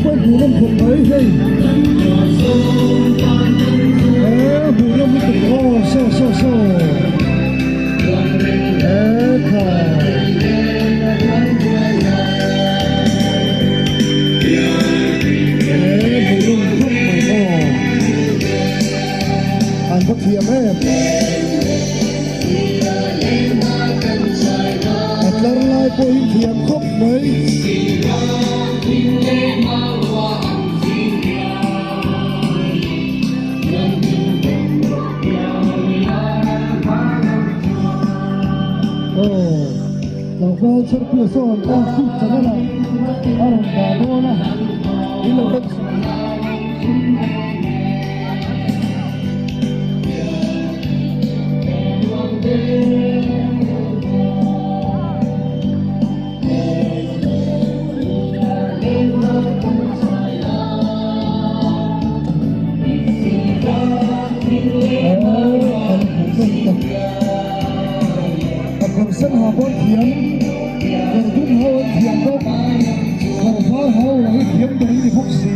pawh hmuhnawm khawp mai hei. Eee hmuhnawm lutuk aw saw saw saw. Eee kha. Eee hmuhnawm khawp mai aw. An va thiam em. A tlar lai pawh hi thiam khawp mai. Aw, tlangval chherpuia sawn aw tube channel ah a rawn dah dawn a, in lo en A kawr sen ha pawh an thiam, kawr dum ho an thiam bawk, kawr var ho lah hi thiam ber an ni bawk si.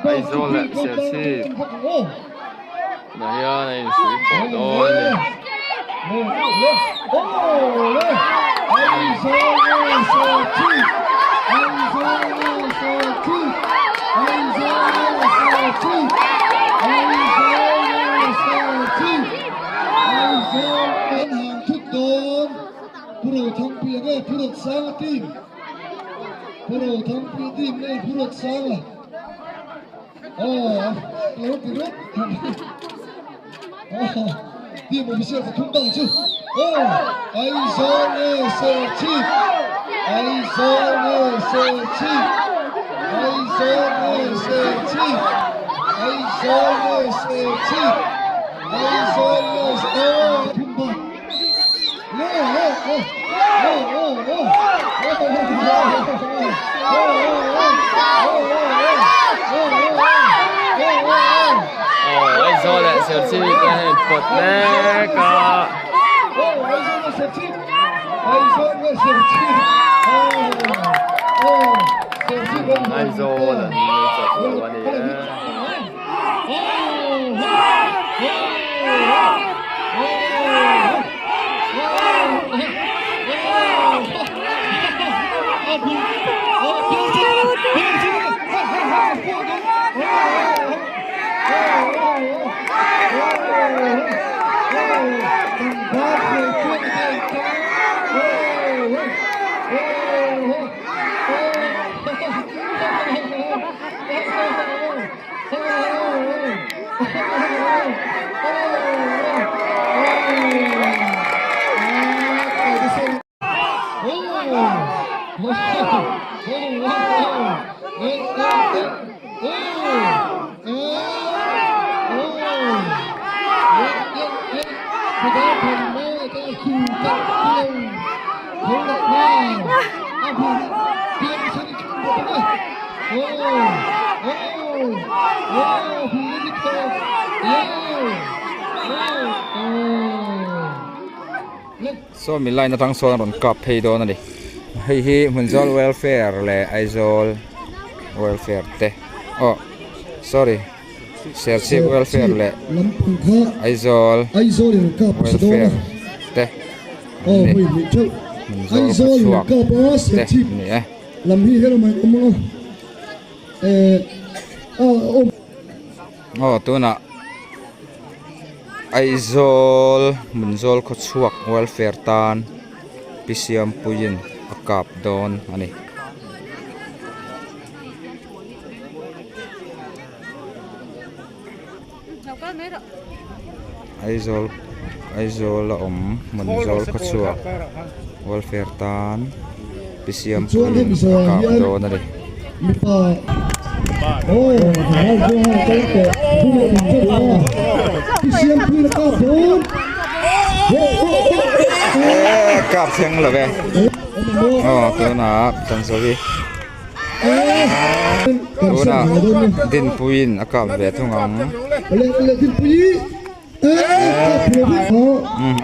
Aizawl leh Serchhip tunah hian a inhrui pawh dawn a ni. Aw Aizawl leh Serchhip te hei pawt mek a. Aizawl an chak lo a ni e. Saw mi line atang sawn a rawn kap phei dawn a ni hei hi Hmunzawl welfare leh Aizawl welfare te aw sorry Serchhip welfare leh Aizawl welfare te an ni Hmunzawl khawchhuak te an ni e. Aw tunah Aizawl Hmunzawl khawchhuak welfare tan pi Siampuiin a kap dawn a ni. Aizawl Aizawl a awm Hmunzawl khawchhuak welfare tan pi Siampuiin a kap dawn a ni. Kap thleng lo ve aw tunah Tanzawi. Tunah Dinpuiin a kap ve thung ang.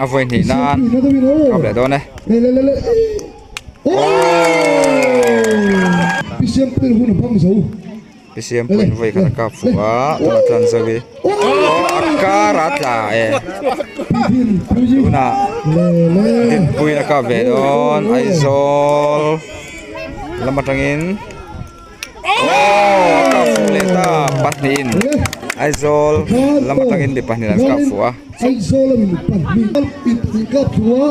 A vawi hnih nan kap leh dawn e. Pisiampuiin vawi khat a kap fuh a, tunah chuan Zoe aw a kar a tla e. Tunah Dinpuiin a kap ve dawn Aizawl lam atangin aw a kap fuh leh ta pahnihin Aizawl lam atangin mi pahnih an kap fuh a.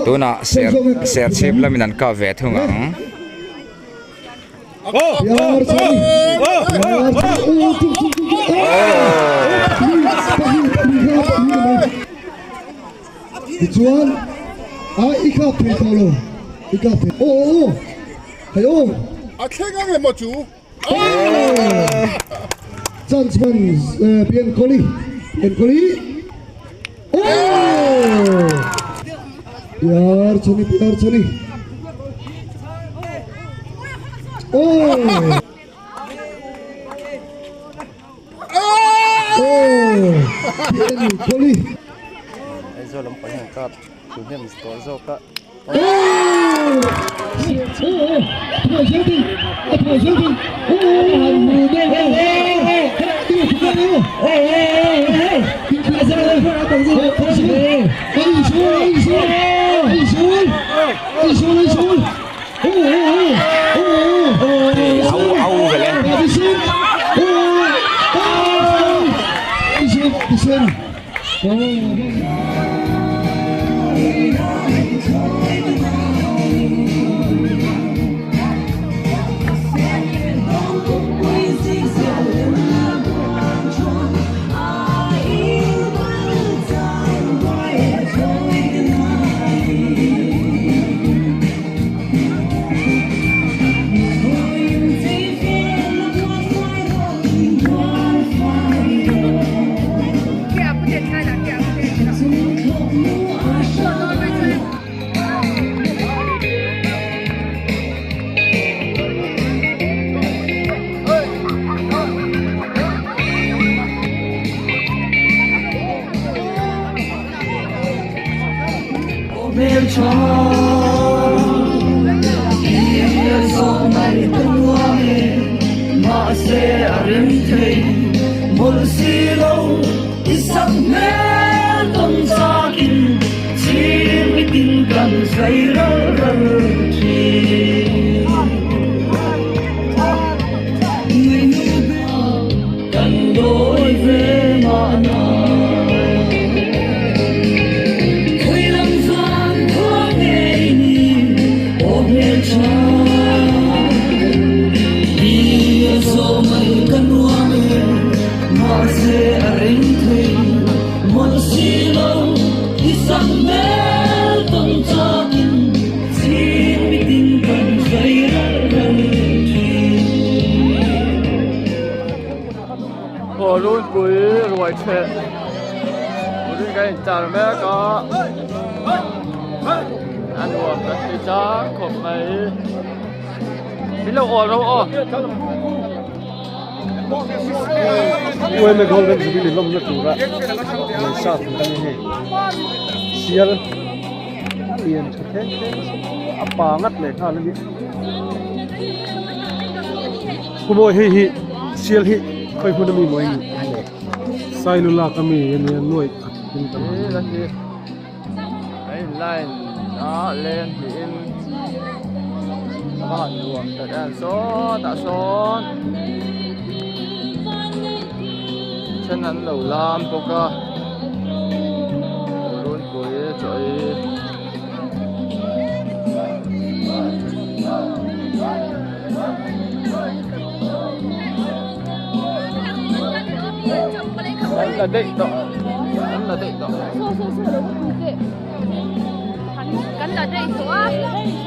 Tunah Serchhip lamin an kap ve thung ang. Tichuan a i kap thei tawh lo i kap thei aw aw hei aw a thleng ang emaw chu chance man pian koli pian koli aw pyar chani pyar chani aw Pian koli Aizawl lam pang hian kap thu hnem tawh zawk a. Ruai ṭheh turin kan inchar mek a, a nuam kan ti chang khawp mai. Min lo awl ro aw. UMA Golden Jubilee lawmna tura lei sa thung ta ni hei. Sial a lian tha thleng thleng a pa ngat leh nghal a ni. Khumawi hei hi sial hi khawi hmun ami maw eng Sailu lak ami ania nuaih khat in kan han hi a in line a len tiin a va han nuam tak em sawtah sawn then an lo lam bawk a runpui chaw ei. An la daih tawh an la daih tawh. Kan la daih tawh a.